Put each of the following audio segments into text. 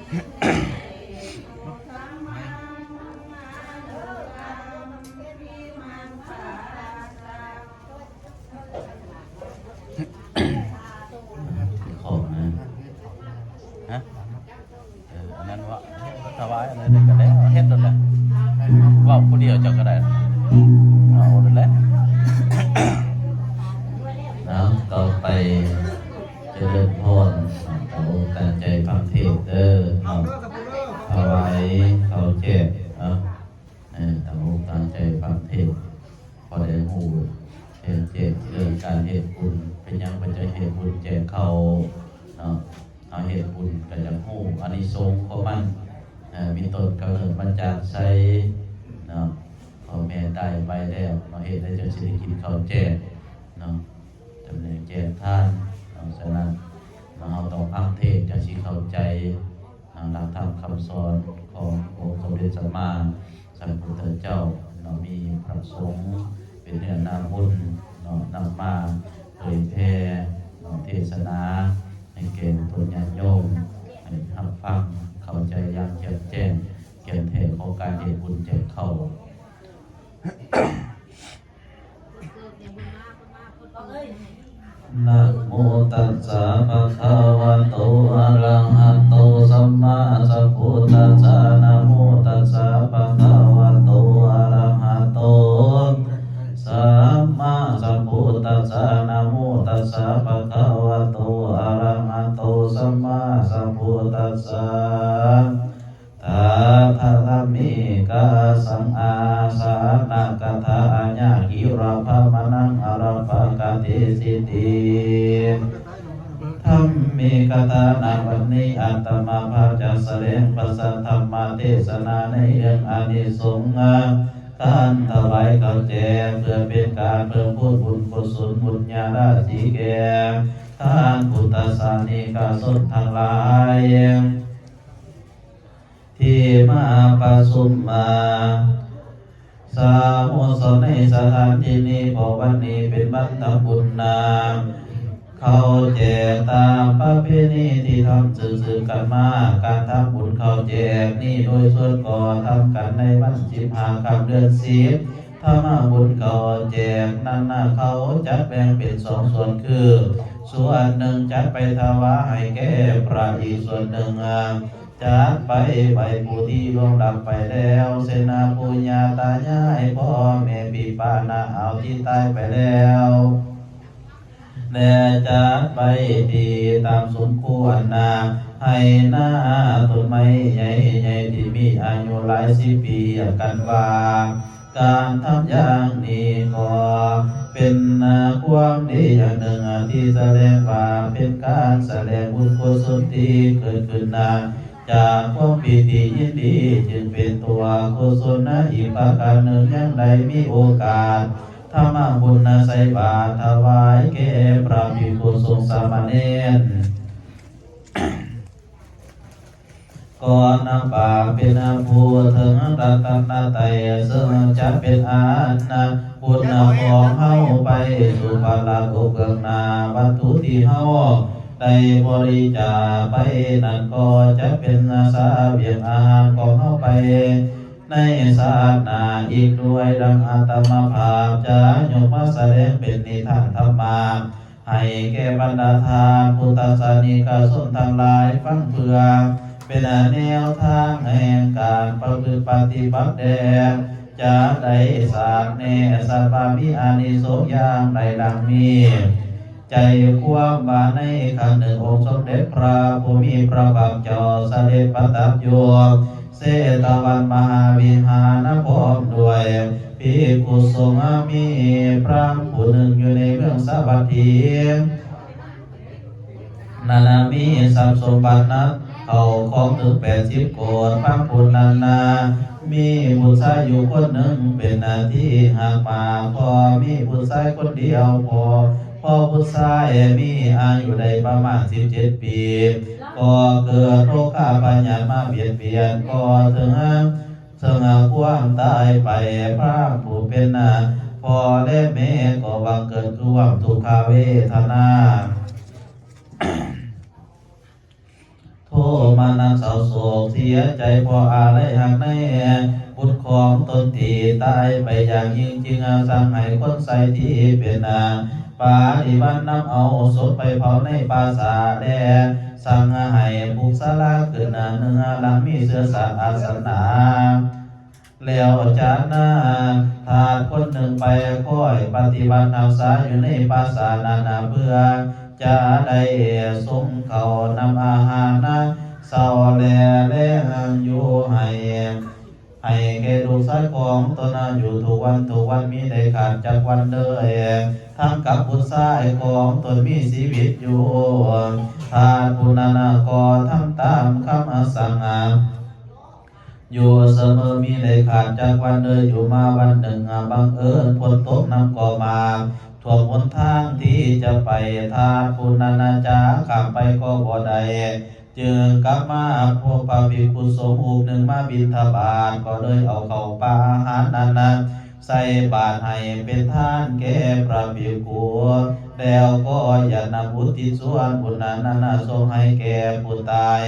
ຂອງນະ ຮະ? ເອີ ອັນນັ້ນວ່າ ຖວາຍອັນນັ້ນກໍໄດ້ ເຮັດໂລດແຫຼະ ເວົ້າຜູ້ດຽວເຈົ້າກໍໄດ້ ເອົາໂລດແຫຼະ. ເອົາ ຕໍ່ໄປ ຈະເລີນພອນ ຕັ້ງອົກຕັ້ງໃຈຟັງເທດເດີເນາະ ຖວາຍເຂົ້າແຈກເນາະ ເອີ ຕັ້ງອົກຕັ້ງໃຈຟັງເທດ ພໍໄດ້ຮູ້ແຈ້ງແຈ້ງເລື່ອງການເຮັດບຸນ ເປັນຫຍັງເພິ່ນຈັ່ງເຮັດບຸນແຈກເຂົ້າເນາະ ເຮົາເຮັດບຸນກໍຢາກຮູ້ອານິສົງຂອງມັນ ເອີ ມີຕົ້ນກຳເນີດມາຈາກໃສເນາະ ພໍ່ແມ່ຕາຍໄປແລ້ວເນາະ ເຮັດໃດຈັ່ງຊິໄດ້ກິນເຂົ້າແຈກເນາະ ຈຳແນກແຈກທານເນາະ ສະນັ້ນເນາະ ເຮົາຕ້ອງຟັງເທດຈັ່ງຊິເຂົ້າໃຈ ນຳຫຼັກທຳຄຳສອນຂອງອົງສົມເດັດສຳມາສຳພຸດທະເຈົ້າເນາະ ມີພະສົງເປັນເນື້ອນາບຸນເນາະ ນຳມາເຜີຍແຜ່ເນາະ ເທດສະໜາໃຫ້ແກ່ຕົນຍາດໂຍມ ໃຫ້ຮັບຟັງເຂົ້າໃຈຢ່າງແຈ່ມແຈ້ງ ແກ່ນແທ້ຂອງການເຮັດບຸນແຈກເຂົ້າ. ນະໂມຕັດສະ ພະຄະວະໂຕ ອະລະຫະໂຕ ສຳມາສຳພຸດທັດສະ ນະໂມຕັດສະ ພະຄະວະໂຕ ອະລະຫະໂຕ ສຳມາສຳພຸດທັດສະ ນະໂມຕັດສະ ພະຄະວະໂຕ ອະລະຫະໂຕ ສຳມາສຳພຸດທັດສະ. ຕະຖະທຳເມກະສັງອາສານະກະຖາອາຍະກິລະພະມະນັງອາລະປະກະເຕສິຕິ ທຳເມກະຖານະວັນນີ້ ອາຕະມາພາຈະສະແດງພະສັດທຳມະເທດສະນາໃນເລື່ອງອານິສົງ ການຖວາຍເຂົ້າແຈກ ເພື່ອເປັນການເພີ່ມພູນບຸນກຸສົນບຸນຍາລາສີແກ່ທ່ານພຸດທະສາສະນິກະຊົນທັງຫຼາຍ ທີ່ມາປະຊຸມມາສະໂມສອນໃນສະຖານທີ່ນີ້ ເພາະວັນນີ້ເປັນວັນທຳບຸນນາ ເຂົ້າແຈກຕາມປະເພນີທີ່ທຳສືບໆກັນມາ. ການທຳບຸນເຂົ້າແຈກນີ້ໂດຍສ່ວນກໍທຳກັນໃນວັນສິບຫ້າຄ່ຳເດືອນສິບ. ທຳບຸນເຂົ້າແຈກນັ້ນນະ ເຂົາຈັດແບ່ງເປັນສອງສ່ວນຄື ສ່ວນໜຶ່ງຈັດໄປຖວາຍໃຫ້ແກ່ພະ ອີກສ່ວນໜຶ່ງ ຈັດໄປໄຫວ້ຜູ້ທີ່ລ່ວງລັບໄປແລ້ວ ເຊັ່ນ ປູ່ຍ່າຕາຍາຍ ພໍ່ແມ່ພີ່ປ້ານ້າອາວທີ່ຕາຍໄປແລ້ວ ແລະ ຈັດໄວ້ທີ່ຕາມສົມຄວນນາ ໃຫ້ນາຕົ້ນໄມ້ໃຫຍ່ໆທີ່ມີອາຍຸຫຼາຍສິບປີ ຮຽກກັນວ່າ ການທຳຢ່າງນີ້ກໍເປັນຄວາມດີຢ່າງໜຶ່ງ ທີ່ສະແດງວ່າເປັນການສະແດງບຸນກຸສົນທີ່ເກີດຂຶ້ນນາ ຈາກຄວາມປີຕິຍິນດີ ຈຶ່ງເປັນຕົວກຸສົນນາ ອີກປະການໜຶ່ງ ຍັງໄດ້ມີໂອກາດທຳບຸນນາໃສ່ບາດຖວາຍແກ່ພະພິກຂຸສົງສາມະເນນ ກໍນັບວ່າເປັນຜູ້ເຖິງລັດຕະນະໄຕ ເຊິ່ງຈະເປັນອັນບຸນຂອງເຮົາໄປສູ່ພະລະໂອກເບື້ອງໜ້າ. ວັດຖຸທີ່ເຮົາໄດ້ບໍລິຈາກໄປນັ້ນ ກໍຈະເປັນສະບຽງອາຫານຂອງເຮົາໄປໃນຊາດໜ້າອີກດ້ວຍ. ດັ່ງອາດຕະມະພາບຈະຍົກມາສະແດງເປັນນິທານທຳມະ ໃຫ້ແກ່ບັນດາທ່ານພຸດທະສາສະນິກະຊົນທັງຫຼາຍຟັງ ເພື່ອເປັນແນວທາງແຫ່ງການປະພຶດປະຕິບັດແດ່ ຈະໄດ້ຊາກແນະສັດວ່າມີອານິສົງຢ່າງໃດດັ່ງນີ້. ໃຈຄວາມວ່າໃນຄັ້ງໜຶ່ງ ອົງສົມເດັດພະຜູ້ມີພະພາກເຈົ້າສະເດັດປະທັບຢູ່ ເຊຕະວັນມະຫາວິຫານ ພ້ອມດ້ວຍພິກຂຸສົງ ມີພຣາມຜູ້ໜຶ່ງຢູ່ໃນເມືອງສາວັດຖີ ນັ້ນນະ ມີຊັບສົມບັດນະ ເຂົ້າຂອງເຖິງແປດສິບໂກດ. ພຣາມຜູ້ນັ້ນນະ ມີບຸດຊາຍຢູ່ຄົນໜຶ່ງເປັນນະທີ່ຮັກມາກ ກໍມີບຸດຊາຍຄົນດຽວພໍ ພໍບຸດຊາຍມີອາຍຸໄດ້ປະມານສິບເຈັດປີ ກໍເກີດໂລຄາພະຍາດມາບຽດບຽນ ກໍເຖິງ ເຊິ່ງຄວາມຕາຍໄປ. ພຣາມຜູ້ເປັນພໍ່ແລະແມ່ກໍບັງເກີດຄວາມທຸກຂະເວທະນາ ໂທ ມານັດເສົ້າໂສກເສຍໃຈ ເພາະອາໄລຮັກໃນບຸດຂອງຕົນທີ່ຕາຍໄປຢ່າງຍິ່ງ ຈຶ່ງສັ່ງໃຫ້ຄົນໃຊ້ທີ່ເປັນປາລິວານນຳເອົາສົບໄປເຜົາໃນປ່າຊ້າ ແລະ ສັ່ງໃຫ້ປຸກສາລາຂຶ້ນເໜືອຫຼັງມີເຊື້ອຊາດອາສະນາ. ແລ້ວຈາກນັ້ນທາດຄົນໜຶ່ງໄປຄອຍປະຕິບັດຮັກສາຢູ່ໃນປ່າຊ້ານັ້ນ ເພື່ອຈະໄດ້ຊົງເຂົ້ານຳອາຫານເຊົ້າແລະແລງຢູ່ໃຫ້ ໃຫ້ແກ່ລູກຊາຍຂອງຕົນຢູ່ທຸກວັນ ທຸກວັນ ມີໄດ້ຂາດຈັກວັນເລີຍ. ທັງກັບບຸດຊາຍຂອງຕົນມີຊີວິດຢູ່ ທາດຜູ້ນັ້ນກໍທຳຕາມຄຳສັ່ງ ຢູ່ສະເໝີ ມີໄດ້ຂາດຈັກວັນເລີຍ. ຢູ່ມາວັນໜຶ່ງ ບັງເອີນຝົນຕົກ ນ້ຳກໍມາຖ້ວມຫົນທາງທີ່ຈະໄປ ທາດຜູ້ນັ້ນຈະຂ້າມໄປກໍບໍ່ໄດ້ ຈຶ່ງກັບມາພົບພະພິກຂຸສົງຮູບໜຶ່ງມາບິນທະບາດ ກໍເລີຍເອົາເຂົ້າປາອາຫານນັ້ນໃສ່ບາດໃຫ້ເປັນທານແກ່ພະພິກຂຸ ແລ້ວກໍຢາກນຳອຸທິດສ່ວນບຸນນັ້ນສົ່ງໃຫ້ແກ່ຜູ້ຕາຍ.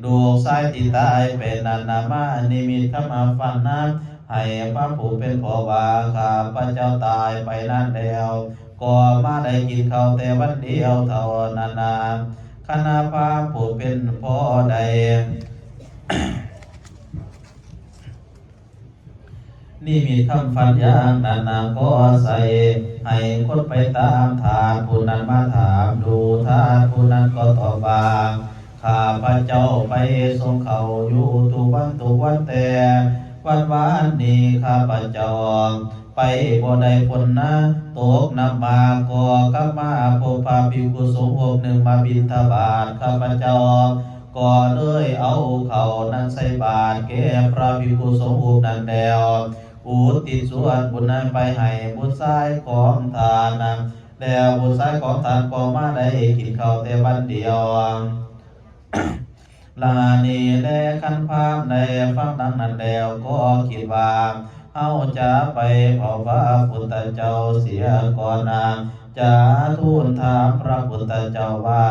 ລູກຊາຍທີ່ຕາຍໄປນັ້ນມານິມິດຄຳຝັນນະ ໃຫ້ພະຜູ້ເປັນພໍ່ວ່າ ຂ້າພະເຈົ້າຕາຍໄປນານແລ້ວ ກໍມາໄດ້ກິນເຂົ້າແຕ່ວັນດຽວເທົ່ານັ້ນນະ. ຄັນພະຜູ້ເປັນພໍ່ໄດ້ ນິມິດຄຳຝັນຢ່າງນັ້ນນະ ກໍໃສ່ໃຫ້ຄົນໄປຕາມທາດຜູ້ນັ້ນມາຖາມດູ. ທາດຜູ້ນັ້ນກໍຕອບວ່າ ຂ້າພະເຈົ້າໄປສົ່ງເຂົ້າຢູ່ທຸກວັນທຸກວັນ ແຕ່ວັນວານນີ້ຂ້າພະເຈົ້າໄປບໍ່ໄດ້ຝົນນະຕົກ ນ້ຳມາກໍກັບມາພົບພະພິກຂຸສົງຮູບໜຶ່ງມາບິນທະບາດ ຂ້າພະເຈົ້າ ກໍເລີຍເອົາເຂົ້ານັ້ນໃສ່ບາດແກ່ພະພິກຂຸສົງຮູບນັ້ນແລ້ວ ອຸທິດສ່ວນບຸນນັ້ນໄປໃຫ້ບຸດຊາຍຂອງທ່ານ ແລ້ວບຸດຊາຍຂອງທ່ານກໍມາໄດ້ກິນເຂົ້າແຕ່ວັນດຽວ ລະນີ້ແລ ຄັນພາມໄດ້ຟັງດັ່ງນັ້ນແລ້ວ ກໍຄິດວ່າ ເຮົາຈະໄປເຝົ້າພະພຸດທະເຈົ້າເສຍກ່ອນນະ ຈະທູນຖາມພະພຸດທະເຈົ້າວ່າ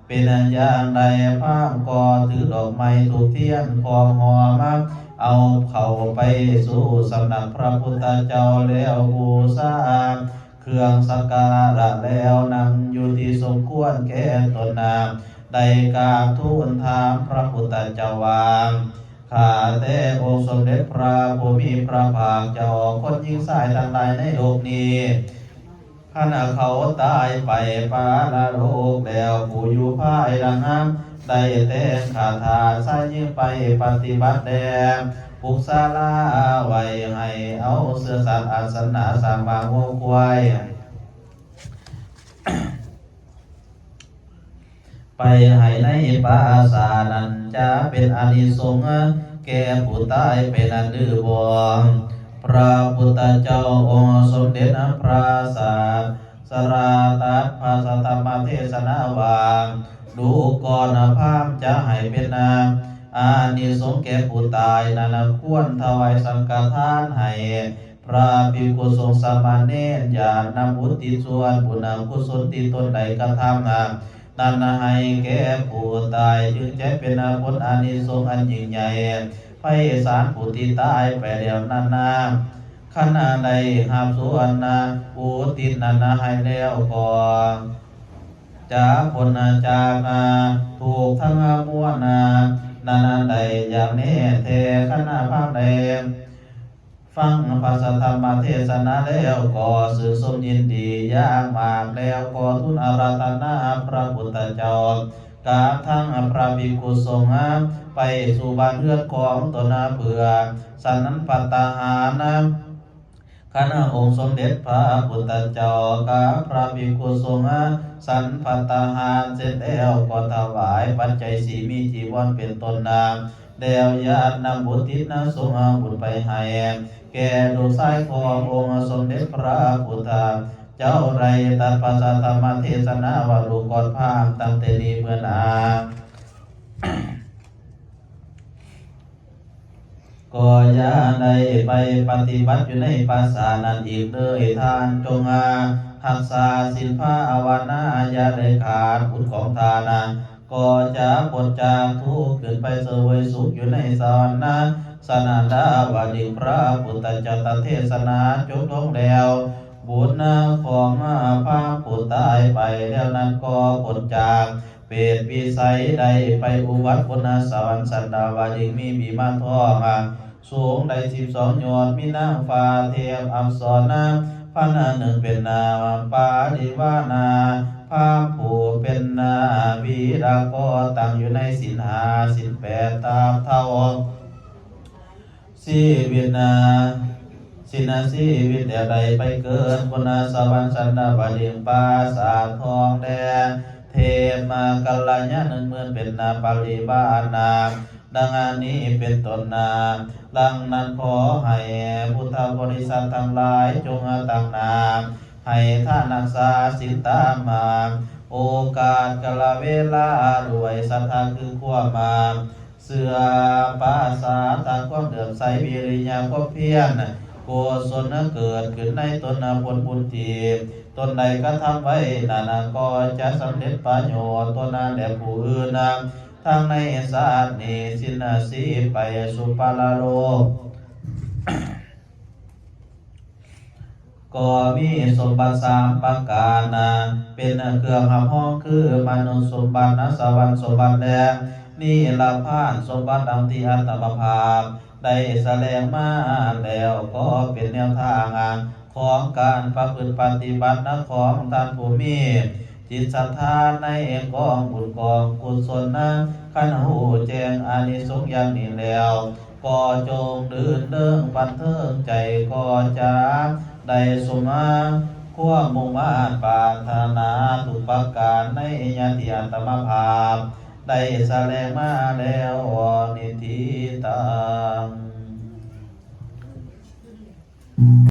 ເປັນຢ່າງໃດ? ພາມກໍຖືດອກໄມ້ທູບທຽນຂອງຫໍ່ມາ ເອົາເຂົ້າໄປສູ່ສຳນັກພະພຸດທະເຈົ້າ ແລ້ວບູຊາເຄື່ອງສັກກາລະ ແລ້ວນັ່ງຢູ່ທີ່ສົມຄວນແກ່ຕົນນະ ໄດ້ກາບທູນຖາມພະພຸດທະເຈົ້າວ່າ ຂ້າແຕ່ອົງສົມເດັດພະຜູ້ມີພະພາກເຈົ້າ ຄົນຍິງຊາຍທັງຫຼາຍໃນໂລກນີ້ ຄັນເຂົາຕາຍໄປປະລະໂລກແລ້ວ ຜູ້ຢູ່ພາຍຫຼັງໄດ້ແຕ່ງຂ້າທາດຊາຍຍິງໄປປະຕິບັດແດ່ ປຸກສາລາໄວ້ໃຫ້ເອົາເຊື້ອຊາດອາສະນະ ຊ້າງມ້າງົວຄວາຍ ໄປໃຫ້ໃນປ່າຊ້ານັ້ນ ຈະເປັນອານິສົງແກ່ຜູ້ຕາຍໄປນັ້ນຫຼືບໍ່? ພະພຸດທະເຈົ້າອົງສົມເດັດພະສາດສະດາຕັດພະສັດທຳມະເທສະນາວ່າ ດູກ່ອນພາມ ຈະໃຫ້ເປັນອານິສົງແກ່ຜູ້ຕາຍນັ້ນ ຄວນຖວາຍສັງຄະທານໃຫ້ ພະພິກຂຸສົງສາມະເນນ ຢາກນຳອຸທິດສ່ວນບຸນອະກຸສົນທີ່ຕົນໄດ້ກະທຳນັ້ນໃຫ້ແກ່ຜູ້ຕາຍ ຈຶ່ງຈະເປັນຜົນອານິສົງອັນຍິ່ງໃຫຍ່ໄພສານ ຜູ້ທີ່ຕາຍໄປແລ້ວນັ້ນນະ ຄັນໄດ້ຮັບສ່ວນອຸທິດນັ້ນໃຫ້ແລ້ວກໍຈະພົ້ນຈາກທຸກທັງມວນນັ້ນໄດ້ຢ່າງແນ່ແທ້. ຄັນພາມໄດ້ ຟັງພະສັດທຳມະເທສະນາແລ້ວ ກໍຊື່ນຊົມຍິນດີຢ່າງມາກ ແລ້ວກໍທູນອາລາທະນາພະພຸດທະເຈົ້າກັບທັງພະພິກຂຸສົງ ໄປສູ່ບ້ານເຮືອນຂອງຕົນ ເພື່ອສັນພັດຕາຫານ. ຄັນອົງສົມເດັດພະພຸດທະເຈົ້າກັບພະພິກຂຸສົງ ສັນພັດຕາຫານເສັດແລ້ວ ກໍຖວາຍປັດໄຈສີ່ ມີຈີວອນເປັນຕົ້ນນະ ແລ້ວຢາກນຳບຸນທິດນະ ສົ່ງບຸນໄປໃຫ້ແກ່ລູກຊາຍຂອງອົງສົມເດັດພະພຸດທະເຈົ້າ ໄດ້ຕັດພະສັດທຳມະເທສະນາວ່າ ລູກກອດພາມຕັ້ງແຕ່ນີ້ເມື່ອນາ ກໍຢ່າໄດ້ໄປປະຕິບັດຢູ່ໃນປ່າຊ້ານັ້ນອີກເລີຍ. ທ່ານຈົ່ງຮັກສາສິນພາວະນາ ຢ່າໄດ້ຂາດບຸນຂອງທ່ານ ກໍຈະພົ້ນຈາກທຸກ ຂຶ້ນໄປສະເຫວີຍສຸກຢູ່ໃນສະຫວັນນະ. ສະນັ້ນລະ ວ່າເດັກພະພຸດທະເຈົ້າຕັດເທດສະໜາຈົບລົງແລ້ວ ບຸນນະຂອງພະຜູ້ຕາຍໄປແລ້ວນັ້ນກໍພົ້ນຈາກເປດວິໄສ ໄດ້ໄປອຸບັດບົນນະສະຫວັນຊັ້ນດາວະດິງ ມີວິມານທອງ ສູງໄດ້ສິບສອງໂຍດ ມີນາງຟ້າເທບອັບສອນນະ ພັນໜຶ່ງເປັນນາປາລິວານາ ພະຜູ້ເປັນນາວີລະກໍຕັ້ງຢູ່ໃນສິນຫ້າ ສິນແປດຕາບເທົ່າ ຊີວິດນາ ສິນນະຊີວິດແລ້ວໄດ້ໄປເກີດບົນນະສະຫວັນຊັ້ນດາວະດິງ ປາສາດທອງແດງ ເທບມາກັນລະຍະໜຶ່ງໝື່ນເປັນນາປາລິວານາ ດັ່ງອັນນີ້ເປັນຕົ້ນນາ. ດັ່ງນັ້ນຂໍໃຫ້ພຸດທະບໍລິສັດທັງຫຼາຍ ຈົ່ງຕັ້ງໜ້າໃຫ້ທານຮັກສາສິນຕາມມາ ໂອກາດກາລະເວລາ ດ້ວຍສັດທາຄືຄວາມມາ ເຊື່ອປາສາດຈາກຄວາມເຫຼື້ອມໃສ ວິລິຍະຄວາມພຽນ ກຸສົນເກີດຂຶ້ນໃນຕົນ ຜົນບຸນທີ່ຕົນໄດ້ກະທຳໄວ້ນັ້ນ ກໍຈະສຳເລັດປະໂຫຍດຕົນ ແລະ ຜູ້ອື່ນ ທັງໃນຊາດນີ້ ສິ້ນຊີບໄປສູ່ປະລະໂລກ ກໍມີສົມບັດສາມປະການນະ ເປັນເຄື່ອງຮັບຮອງ ຄືມະນຸດສົມບັດນະ ສະຫວັນສົມບັດ ແລະ ນິລະພານສົມບັດ ດັ່ງທີ່ອາດຕະມະພາບໄດ້ສະແດງມາແລ້ວ ກໍເປັນແນວທາງຂອງການປະພຶດປະຕິບັດນະ ຂອງທ່ານຜູ້ມີຈິດສັດທາໃນກອງບຸນກອງກຸສົນນະ. ຄັນຮູ້ແຈ້ງອານິສົງຢ່າງນີ້ແລ້ວ ກໍຈົ່ງລື່ນເລີງບັນເທີງໃຈ ກໍຈະໄດ້ສົມຄວາມມຸ່ງມາດປາດຖະໜາທຸກປະການ ໃນຍາມທີ່ອາດຕະມະພາບໄດ້ສະແດງມາແລ້ວ